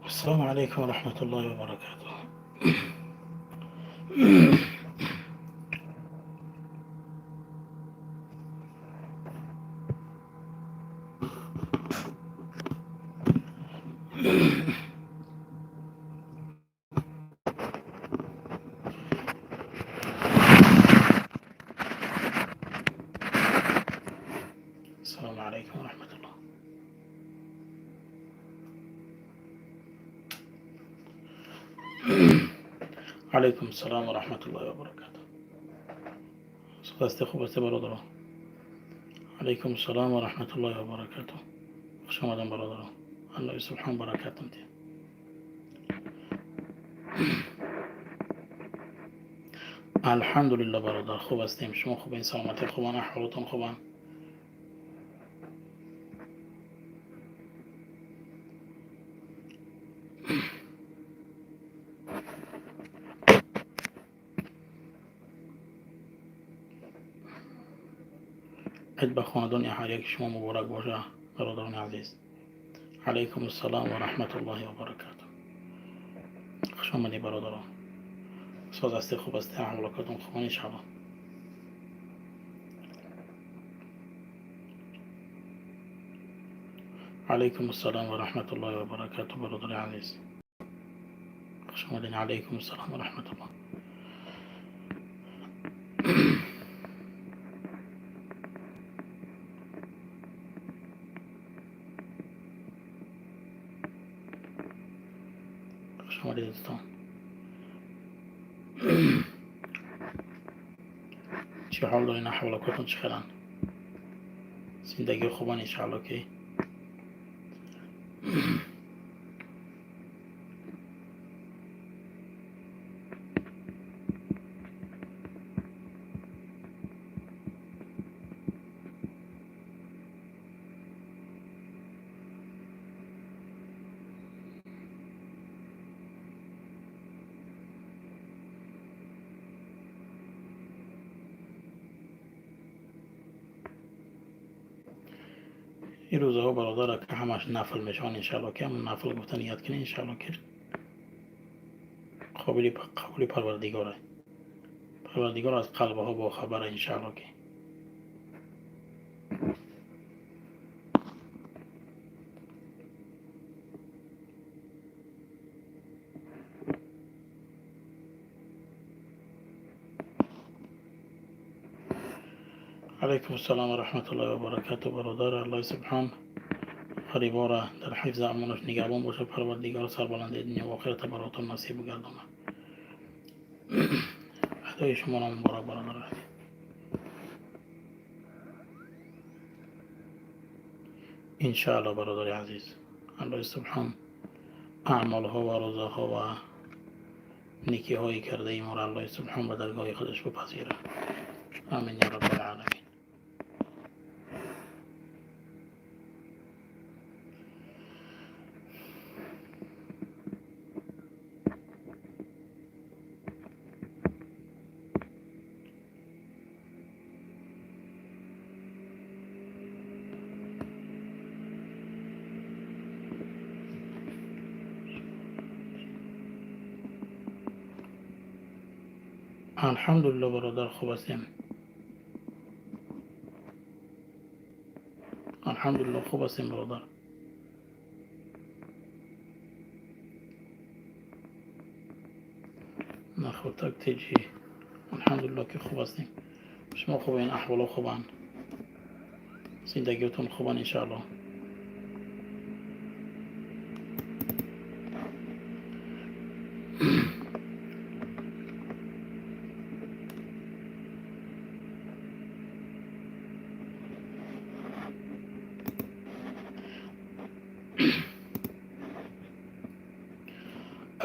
Ассалому алайкум ва раҳматуллоҳи ва баракатуҳ. Ассалому алайкум ва раҳматуллоҳ. Алайкум салом ва раҳматуллоҳи ва баракатуҳ. Ҳастӣ, хуб ҳастӣ, бародаро? Алайкум салом ва раҳматуллоҳи ва баракатуҳ. Хуш омадам, бародаро. Аллоҳи субҳон баракатум диҳад. Алҳамдулилло, бародар, хуб ҳастем. Шумо хубен? Саломатӣ хубан? Аҳволотон хубан? Ид ба хонадони ҳар яки шумо муборак боша, бародарони азиз. Алайкум ассалом ва раҳматуллоҳи ва баракатуҳ. Хуш омадӣ, бародарон. Соз ҳастӣ, хуб ҳастӣ? Аҳволотон хубан, иншаалло? Алайкум ассалом ва раҳматуллоҳи ва баракатуҳ, бародари азиз, хуш омадин. Алайкум ассалом ва раҳматуллоҳ. Хуш омадед, дӯстон. Чӣ ҳол дорин? Аҳволотон чӣ хеланд? Зиндагӣ хубан, иншаалло ки? Ин рӯзаҳо, бародара, ки ҳамаш нафл мешаванд, иншаалло ки ҳамон нафл гуфта ният кунед, иншаалло ки қобили қабули Парвардигора. Парвардигор аз қалбҳо бохабара, иншаалло ки. Алайкум ассалом ва раҳматуллоҳи ва баракатуҳ, бародар. Аллоҳи субҳон ғарибора дар ҳифзи амонаш нигаҳбон бошад. Парвардигор сарбаландии дунё ва охирата баротон насиб гардонад. Адои шуморо муборак, бародар. Иншаалло, бародари азиз, Аллоҳи субҳон аъмолҳо ва рӯзаҳо ва некиҳои кардаи моро Аллоҳи субҳон ба даргоҳи худаш бипазирад. Амин я раббал аламин. Алҳамдулилло, бародар, хуб ҳастем. Алҳамдулилло, хуб ҳастем, бародар. Нахотак теҷи. Алҳамдулилло ки хуб ҳастем. Шумо хубен? Аҳволо хубанд? Зиндагиётон хубанд, иншаалло?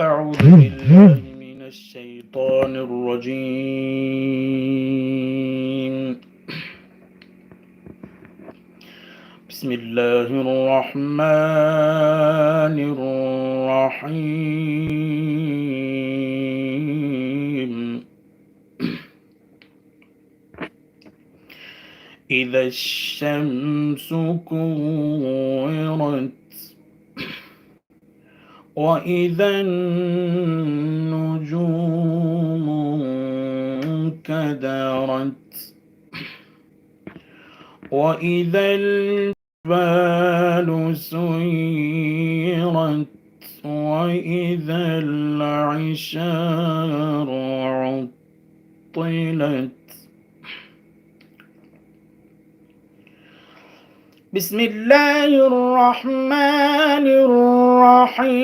أعوذ بالله من الشيطان الرجيم. بسم الله الرحمن الرحيم. إذا الشمس كورت. وإذا النجوم انكدرت وإذا الجبال سيرت وإذا العشار عطلت. بسم الله الرحمن الرحيم.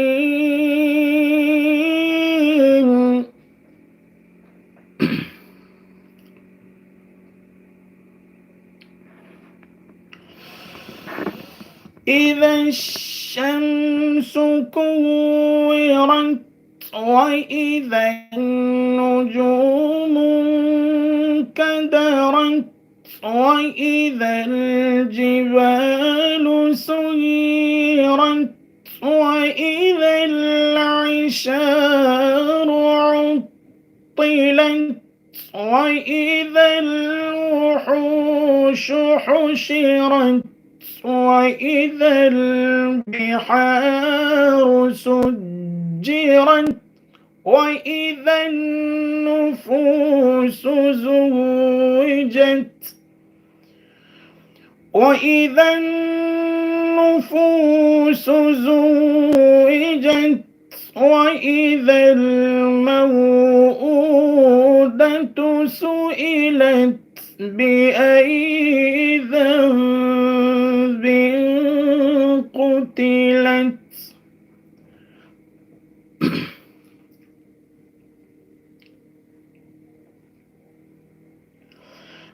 إذا الشمس كورت وإذا النجوم انكدرت وإذا الجبال سيرت وإذا العشار عطلت وإذا الوحوش حشرت وإذا البحار سجرت وإذا النفوس زوجت وإذا النفوس زوجت وإذا الموءودة سئلت بأي ذنب قتلت.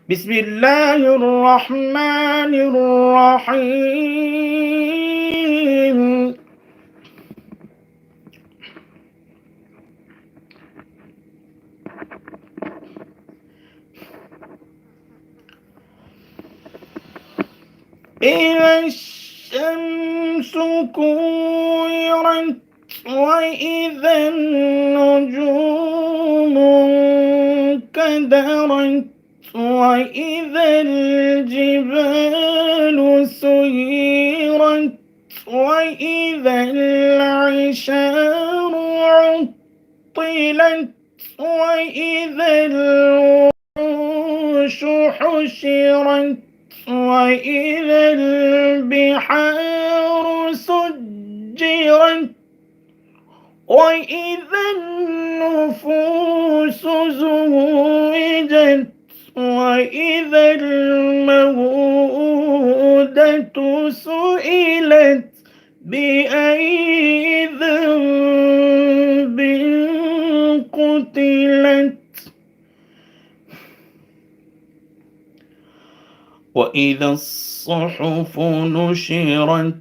بسم الله الرحمن الرحيم. إذا الشمس كورت وإذا النجوم انكدرت وإذا الجبال سيرت وإذا العشار عطلت وإذا الوحوش حشرت وإذا البحار سجرت وإذا النفوس زوجت وإذا الموءودة سئلت بأي ذنب قتلت. وإذا الصحف نشرت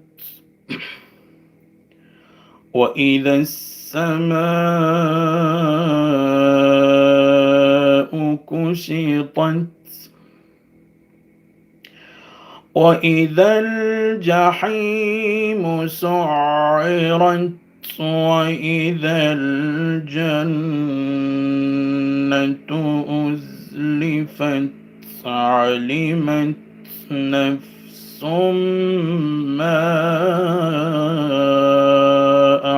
وإذا السماء كشطت وإذا الجحيم سعرت وإذا الجنة أزلفت علمت نفس ما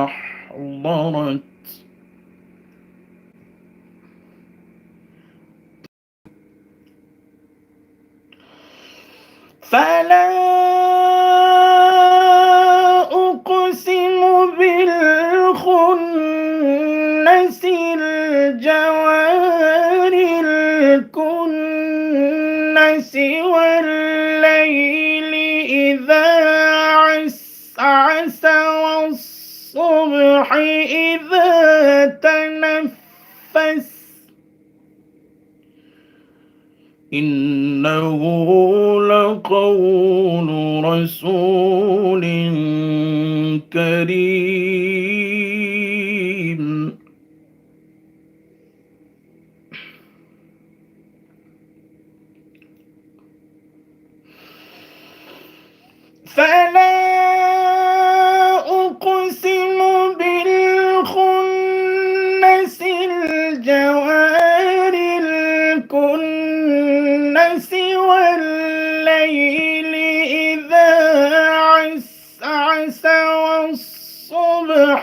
أحضرت. فلا أقسم بالخنس الجوار الكنس والليل إذا عسعس والصبح إذا تنفس إنه لقول رسول كريم. فلا أقسم بالخنس الجوار الكنس والليل إذا عسعس والصبح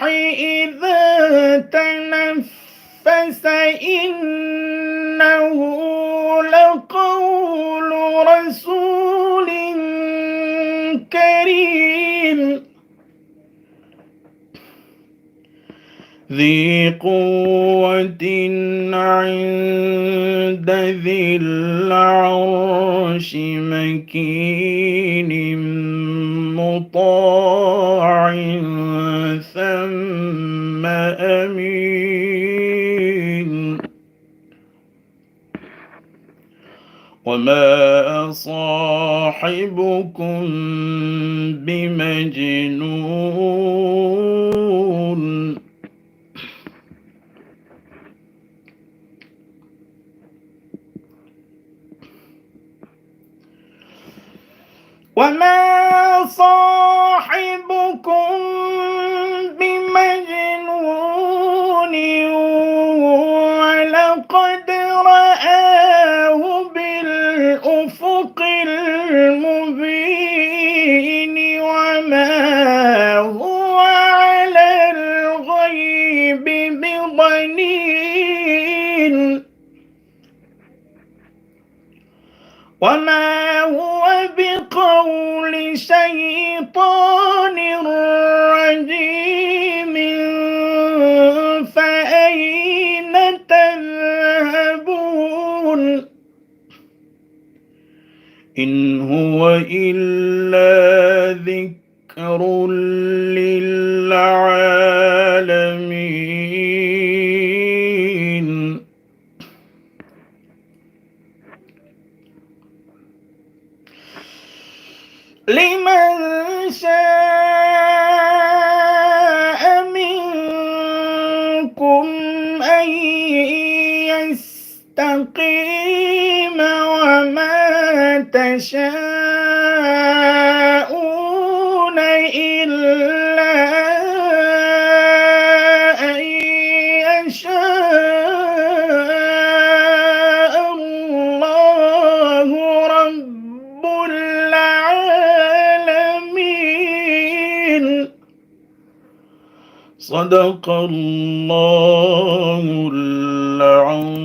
إنه لقول رسول كريم ذي قوة عند ذي العرش مكين مطاع ثم أمين. وما صاحبكم بمجنون. وما صاحبكم بمجنون ولقد رآه بالأفق المبين وما هو على الغيب بضنين وما هو بقول شيطان رجيم فأين تذهبون إن هو إلا ذكر للعالمين. لمن شاء منكم أن يستقيم وما تشاءون إلا أن يشاء الله رب العالمين. صدق الله العظيم.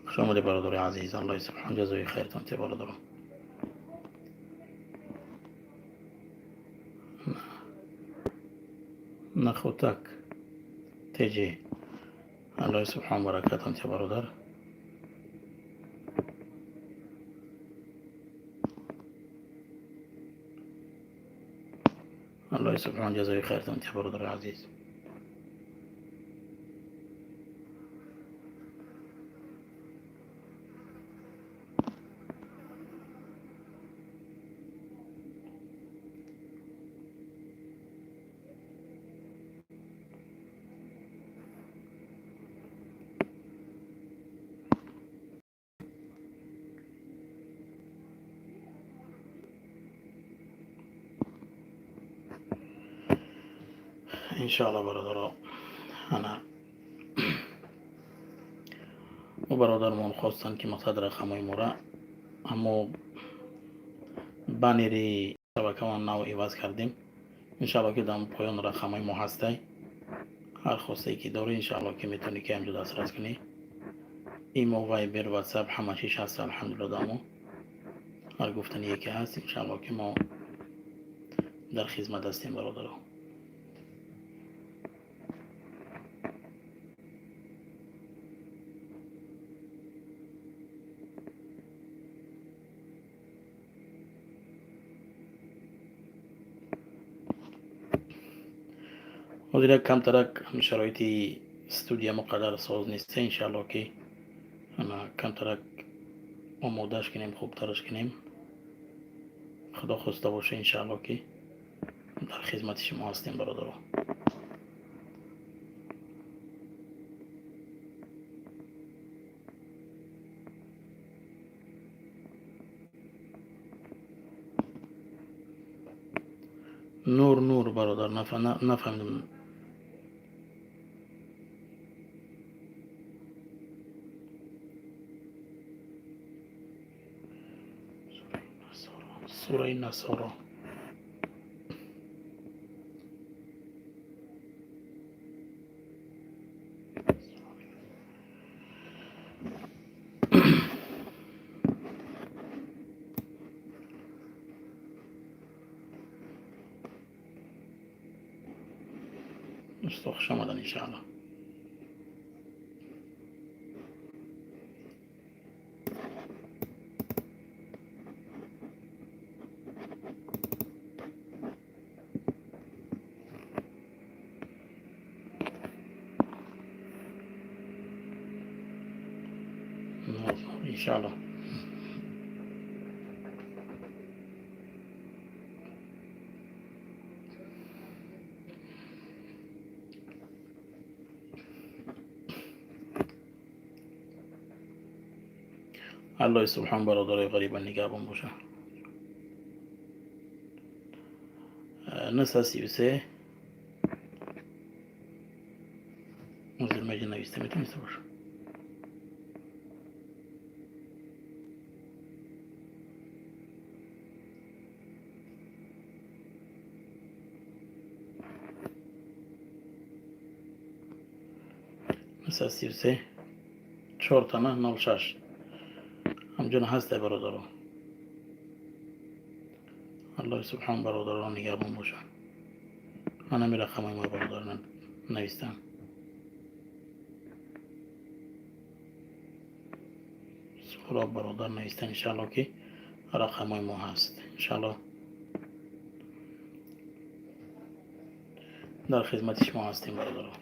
Хуш омадед, бародари азиз. Аллоҳи субҳон ҷазои хайртон те, бародаро. Нахутак теҷи, Аллоҳи субҳон баракатон те, бародар. Аллоҳи субҳон ҷазои хайртон те, бародари азиз. Иншоалло, бародаро, ана мо бародармон хостанд, ки мақсад рақамҳои мора, аммо баннери шабакамон нав иваз кардем. Иншоалло, ки дар поён рақамҳои мо ҳастай. Ҳар хостае ки дорӣ, иншоалло, ки метавонӣ, ки ҳамҷо дастрас кунӣ. Имо, Вайбер, Ватсап, ҳама чиз ҳаст, алҳамдулилла. Дамо ҳар гуфтание ки ҳаст, иншоалло, ки мо дар хизмат ҳастем, бародаро. Ҳозир як камтарак шароити студия муқаддар соз нест. Иншаалло, ки камтарак омодааш кунем, хубтараш кунем, Худо хоста боша, иншаалло, ки дар хизмати шумо ҳастем, бародаро. Нур, Нур, бародар, нафаҳмидам. Сураи Насоро. Устод, хуш омадан, иншаалло. Иншаалло. Аллоҳи субҳон бародарои ғариба нигаҳбон боша. 933 ҳозир маҷа нависта метавониста боша. 933 чортана 06 ҳамҷона ҳастай, бародаро. Аллоҳи субҳон бародарон нигаҳбон боша. Ҳанами рақамҳои мо, бародарон, навистам. Суҳроб бародар навистан, иншаалло, ки рақамҳои мо ҳаст. Иншаалло, дар хизмати шумо ҳастем, бародаро.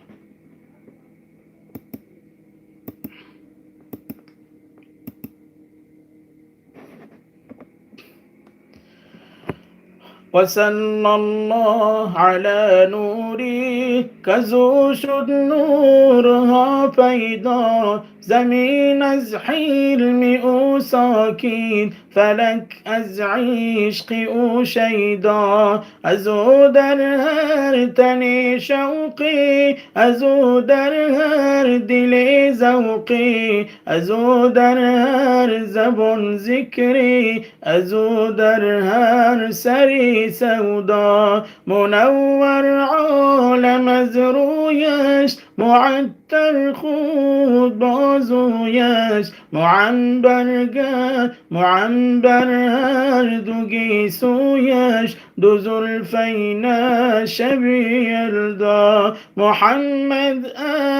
وصلى الله على نوری کزو شد نورها پیدا، زمین از حلم او ساکن، فلک از عشق او شیدا. از او در هر تن شوقی، از او در هر دل ذوقی، از او در هر زبان ذکری، از او در هر سری سودا. منور عالم از رویش، معطر خود بازویش، معنبر معنبر هر دو گیسویش، دو زلفین شب یلدا. محمد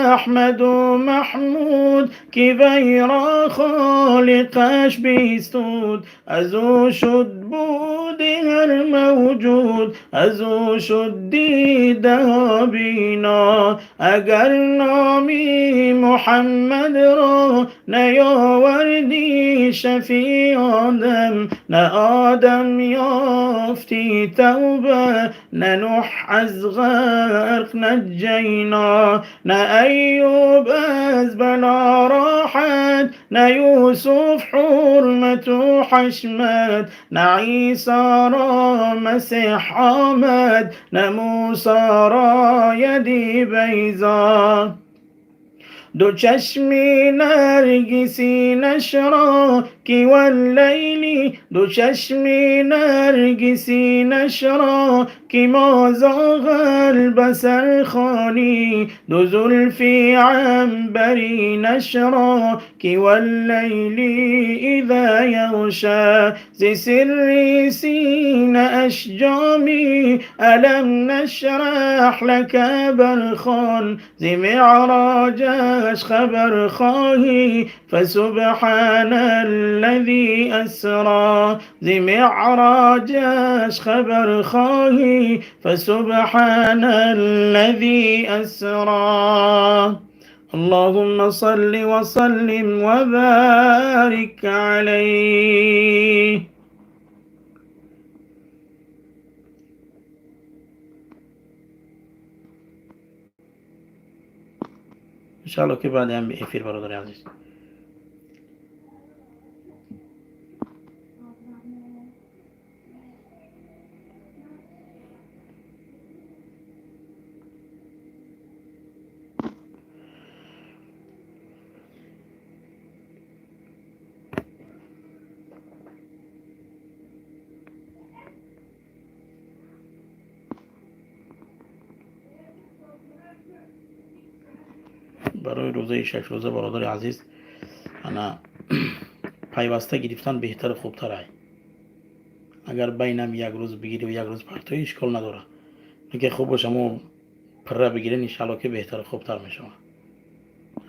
احمد و محمود که وی را خالقش بیستود، از او شد بود هر موجود، از او شد دیده بینا. اگر نامی محمد را نیاوردی شفیع آدم، نه آدم یافتی توبه، نه نوح از غرق نجینا. نه ایوب از بلا راحت، نه یوسف حرمت و حشمت، نه عیسی را مسیح آمد، نه موسی را یدی بیضا. دو چشمی نرگسی نشرا کی واللیلی، دو چشمی نرگسی نشرا کی ما زاغ البصر خانی، دو زلفی عنبری نشرا کی واللیلی اذا یغشا. ز سر سین اشجامی الم نشرح لک برخان، ز معراج خبر خواهی فسبحان الذي أسرى، ز معراجش خبر خواهی فسبحان الذي أسرى. اللهم صل وسلم وبارك عليه. иншаалло, ки баъди ҳам эфир, бародари азиз. Барои рӯзаи 6 рӯза, бародари азиз, ана пайваста гирифтан беҳтару хубтар ай. Агар байнам як рӯз бигирӣ, як рӯз партоӣ, ишкол надорад, лекин хуб бош, амо пурра бигирен, иншаалло, ки беҳтару хубтар мешавад.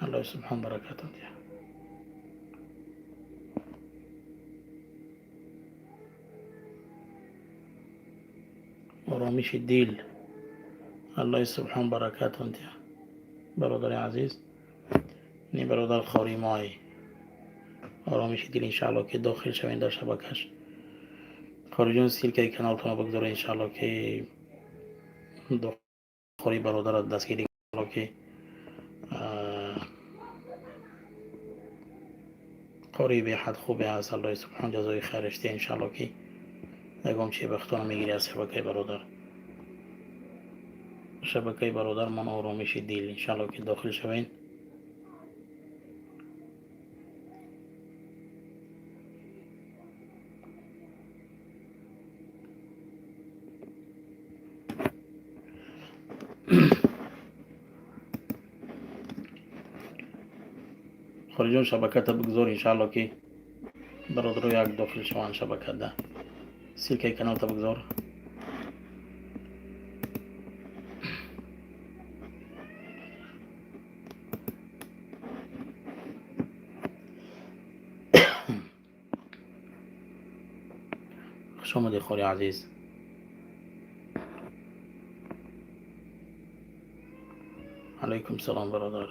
Аллоҳи субҳон баракатон диҳад. Оромиши дил, Аллоҳи субҳон баракатон диҳад, бародари азиз. Ни бародар қори мои Оромиши дил, иншаалло, ки дохил шавем дар шабакаш. Қориҷон, ссылка и каналтонро бигзора, иншаалло, ки қори бародарат дастгирӣ ки қори беҳад хубе ҳаст. Аллоҳи субҳон ҷазои хайраш диҳ. Иншаалло, ки ягон чи бахтона мегирӣ аз шабакаи бародар, шабакаи бародармон Оромиши дил. Иншаалло, ки дохил шавем. Хориҷон, шабаката бигзор, иншаалло, ки бародаро як дохил шаванд шабакада. Ссылка и каналта бигзор. Хуш омадӣ, қори азиз. Алайкум салом, бародар.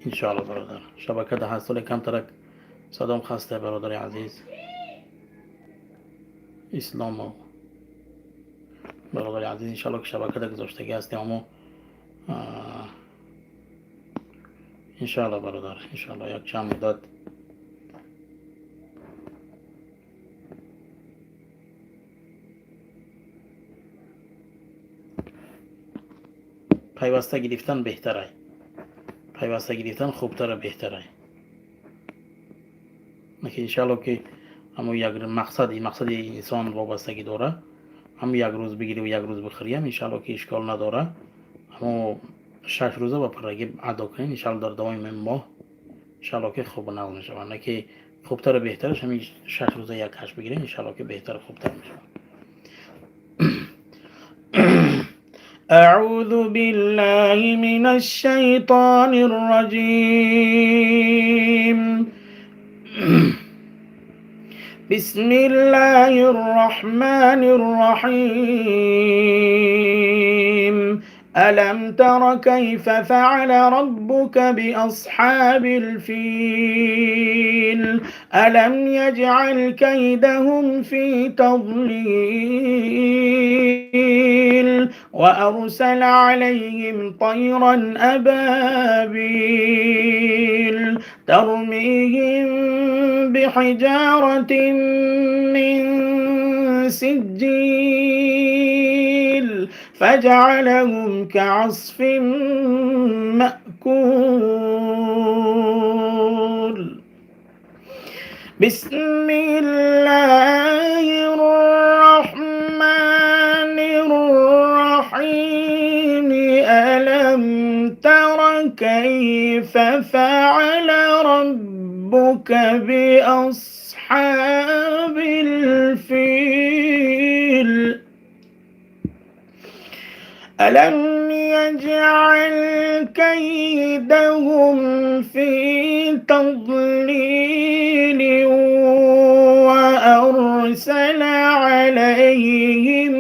Иншоалло, бародар, шабакада ҳаст, вале камтарак садом хаста. Бародари азиз Исломов, бародари азиз, иншоалло, ки шабакада гузоштагӣ ҳастем, амо иншоалло, бародар, иншоалло, як чанд муддат пайваста гирифтан беҳтарай, пайваста гирифтан хубтара, беҳтарай. Иншаалло, ки ҳамо як мақсад, мақсади инсон вобастагӣ дора. Ҳам як рӯз бигирӣ, як рӯз бихӯриям, иншаалло, ки ишкол надора. Ҳамо 6 рӯза ба пуррагӣ адо кунед, иншаалло, дар давоми моҳ, иншаалло, ки хуб нағз мешавад. На ки хубтару беҳтараш ҳамин 6 рӯза як ҳашт бигиред, иншаалло, ки беҳтару хубтар мешавад. أعوذ بالله من الشيطان الرجيم. بسم الله الرحمن الرحيم. ألم تر كيف فعل ربك بأصحاب الفيل؟ ألم يجعل كيدهم في تضليل وأرسل عليهم طيرا أبابيل ترميهم بحجارة من سجيل فجعلهم كعصف مأكول. بسم الله الرحمن الرحيم. ألم تر كيف فعل ربك بأصحاب الفيل؟ ألم يجعل كيدهم في تضليل وأرسل عليهم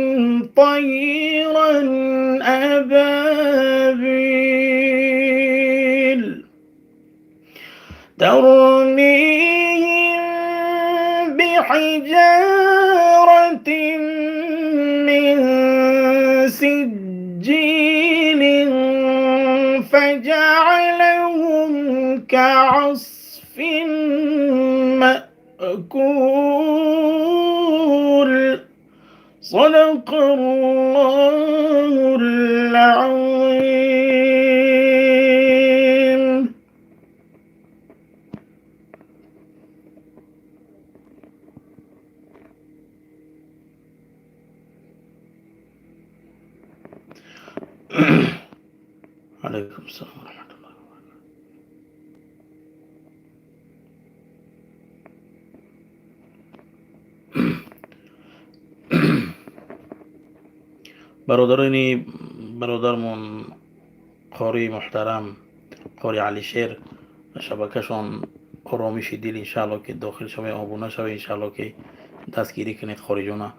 طيرا أبابيل ترميهم بحجارة من سجيل فجعلهم كعصف مأكول. صدق الله العظيم. Алайкум ассалом ва раҳматуллоҳи. Бародарони, бародармон қории муҳтарам, қори Алишер, шабакашон «Оромиши дил», иншаалло, ки дохил шавед, обуна шавед, иншаалло, ки дастгирӣ кунед хориҷона.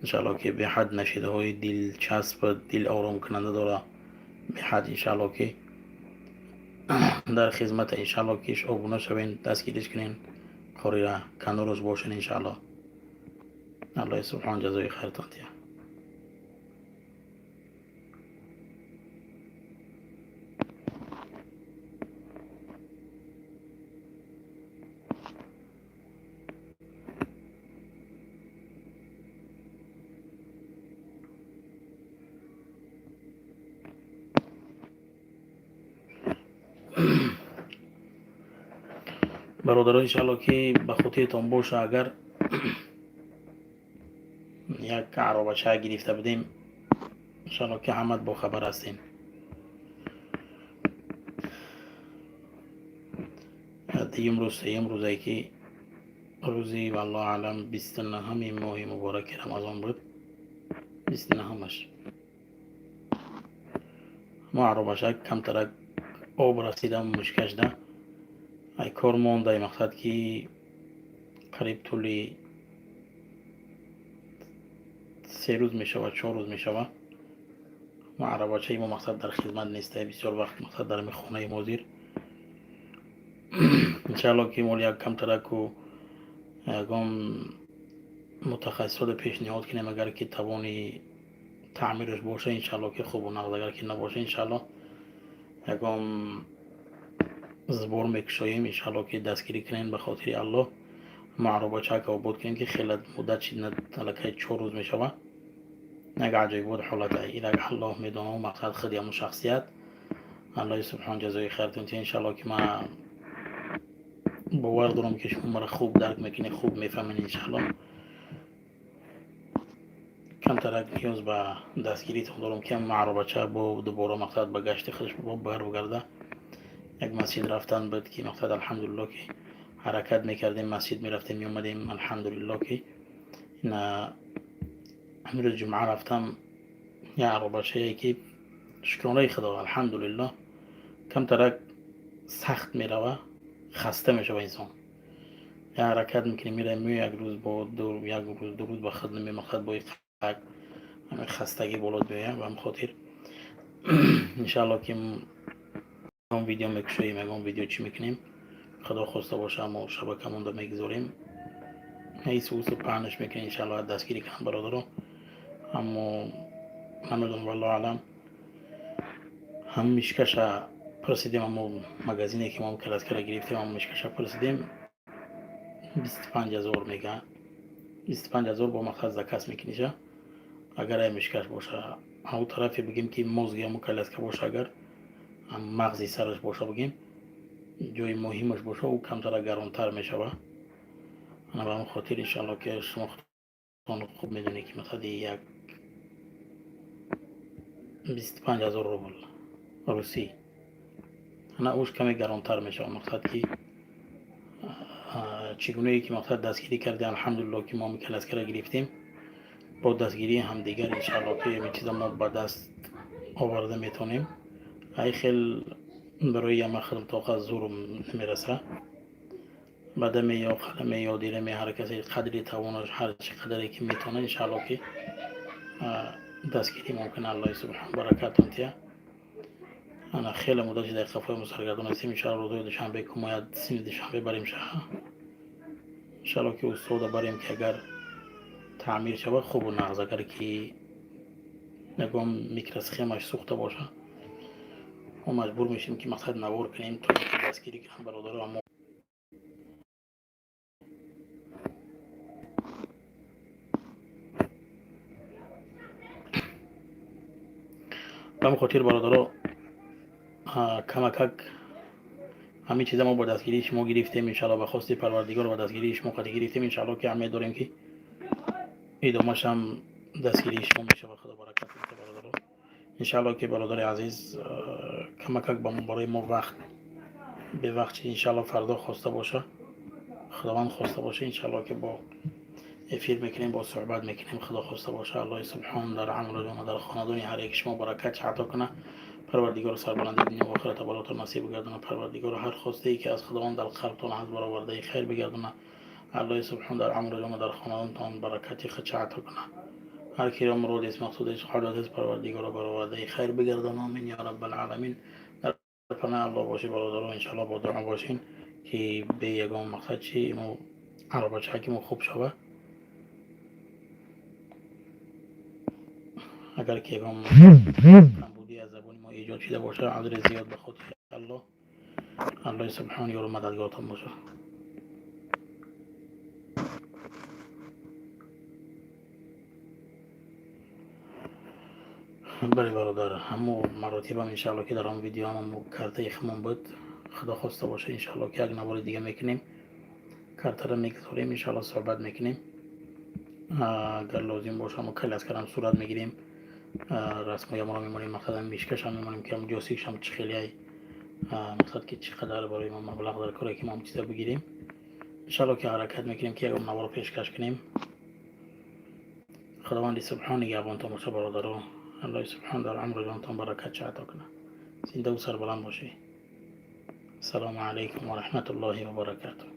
Иншаалло, ки беҳад нашидаҳои дилчасп, дил оромкунанда дора беҳад. Иншаалло, ки дар хизмата. Иншаалло, ки обуна шавед, дастгириш кунед қорира, канораш бошед. Иншаалло, Аллоҳи субҳон ҷазои хайртон диҳад. Бародаро, иншаалло, ки ба хотиртон боша, агар як аробача гирифта будем, иншаалло, ки ҳамат бохабар ҳастем. Дуюм рӯз, сеюм рӯзе, ки рӯзи, валлоҳу аълам, 29-уми моҳи мубораки Рамазон буд, 29-аш мо аробача камтарак об расидам мушкашда, ай кор мондай. Мақсад, ки қариб тӯли 3 рӯз мешавад, 4 рӯз мешавад, мо арабачаи мо, мақсад, дар хизмат нестай бисёр вақт, мақсад, дар хонаи мо зир. Иншаалло, ки моли як камтараку ягон мутахассисода пешниҳод кунем, агар ки тавони таъмираш боша, иншаалло, ки хубу нағз, агар ки набоша, иншаалло, ягон сбор мекушоем. Иншаалло, ки дастгирӣ кунем, ба хотири Аллоҳ мо аробачака обод кунем, ки хеле муддат шид, аллакай 4 рӯз мешавад. Як аҷоибот ҳолата ирак Аллоҳ медонам, мақсад, худи ҳамун шахсият. Аллоҳи субҳон ҷазои хайртон диҳад. Иншаалло, ки ман бовар дорам, ки шумо маро хуб дарк мекунед, хуб мефаҳмед. Иншаалло, камтарак ниёз ба дастгиритон дорам, ки ҳамин аробача бо дубора, мақсад, ба гашти худаш баргарда. Як масҷид рафтан буд, ки, мақсад, алҳамдулилло, ки ҳаракат мекардем, масҷид мерафтем, меомадем, алҳамдулилло, ки ина ҳамин рӯз ҷумъа рафтам, як аробачае, ки шукронаи Худо, алҳамдулилло, камтарак сахт мерава, хаста мешава инсон. Як ҳаракат мекунем, меравем, меоем, як рӯз бо як рӯз, 2 рӯз ба худ намемақсад, бо ҳамин хастагӣ болот биёям. Ба ҳамин хотир, иншаалло, ки ягон видео мекушоем, ягон видео чӣ мекунем, Худо хоста боша, мо шабакамонда мегузорем, ҳайсу паҳнаш мекунем. Иншаалло, дастгирӣ кунам, бародаро. Аммо намедонам, валлоҳу аълам, ҳам мишкаша пурсидем, аммо магазине, ки мо коляскара гирифтем, ам мишкаша пурсидем, 25 000 мега. 25 000 бо мақсад заказ мекуниша, агар ай мишкаш боша. Ау тарафе бигем, ки мозги ҳамун коляска боша, агар мағзи сараш боша, бигем, ҷои муҳимаш боша, ӯ камтара гаронтар мешава. Ана ба ҳамин хотир, иншаалло, ки шумо худтон хуб медонед, ки мақсади як 25 000 рубл русӣ, ана уш каме гаронтар мешава. Мақсад, ки чӣ гунае ки, мақсад, дастгирӣ кардем, алҳамдулилло, ки мо коляскара гирифтем бо дастгирии ҳамдигар. Иншаалло, ки ҳамин чиза мо ба даст оварда метавонем. Ай хел барои яма худам тоқат зурум намераса. Бадаме ё қаламе ё диламе, ҳар касе қадри тавонаш, ҳар чӣ қадаре ки метавонад, иншаалло, ки дастгирӣ мумкин. Аллоҳи субҳон баракатон тия. Ана хеле муддати дар қафои мусаргардон ҳастем. Иншаалло, рӯзои душанбе кумояд, сини душанбе барем шаҳа. Иншаалло, ки устода барем, ки агар таъмир шавад, хубу нағз, агар ки ягон микросхемаш сӯхта боша, мо маҷбур мешем, ки, мақсад, навор кунем, то ки дастгирӣ кунам, бародаро. Аммо ба ҳамин хотир, бародаро, камакак ҳамин чиза мо бо дастгирии шумо гирифтем. Иншалло, ба хости Парвардигор, ба дастгирии шумо қади гирифтем. Иншалло, ки умед дорем, ки идомашам дастгирии шумо мешавад. Худо баракат диҳад, бародаро. Иншаалло, ки бародари азиз, камакак барои мо вақт бевақт чи. Иншаалло, фардо хоста боша, Худованд хоста боша, иншаалло, ки бо эфир мекунем, бо суҳбат мекунем. Худо хоста боша, Аллоҳи субҳон дар амру дар хонадони ҳар яки шумо баракат ато кунад. Парвардигоро, сарбаланди дунё охирата баротон насиб бигардона. Парвардигоро, ҳар хостае, ки аз Худованд дар қалбтон ҳаст, баровардаи хайр бигардона. Аллоҳи субҳон дар амру дар хонадонтон баракати худша ато кунад. Ҳар киро муродест, мақсудест, ҳоҷатест, Парвардигоро, баровардаи хайр бигардона. Омин ё раббалъаламин. Дар паноҳи Аллоҳ бошед, бародаро. Иншоалло, бо дуо бошин, ки бе ягон мақсад чи мо аробачаки мо хуб шава. Агар ки ягон камбудӣ аз забони мо эҷод шуда бошад, узри зиёд ба хотири Аллоҳ. Аллоҳи субҳон ёру мададгортон бошад. Бале, бародар, ҳамо маротибам, иншаалло, ки дар он видео ҳам картаи химон буд. Худо хоста боша, иншаалло, ки як навори дига мекунем, картаро мегузорем, иншаалло, суҳбат мекунем. Агар лозим боша, мо коляскарам сурат мегирем, расмоямонро мемонем, мақсад мишкашам мемонем, ки ҷойстикшам чӣ хелиай, мақсад, ки чӣ қадар барои мо маблағ дар коре, ки мо чиза бигирем. Иншаалло, ки ҳаракат мекунем, ки ягон наворо пешкаш кунем. Худованди субҳон нигаҳбонтон боша, бародаро. Аллоҳи субҳон дар умру ҷонтон баракат ато кунад. Зиндаву сарбаланд бошед. Ассалому алайкум ва раҳматуллоҳи ва баракатуҳ.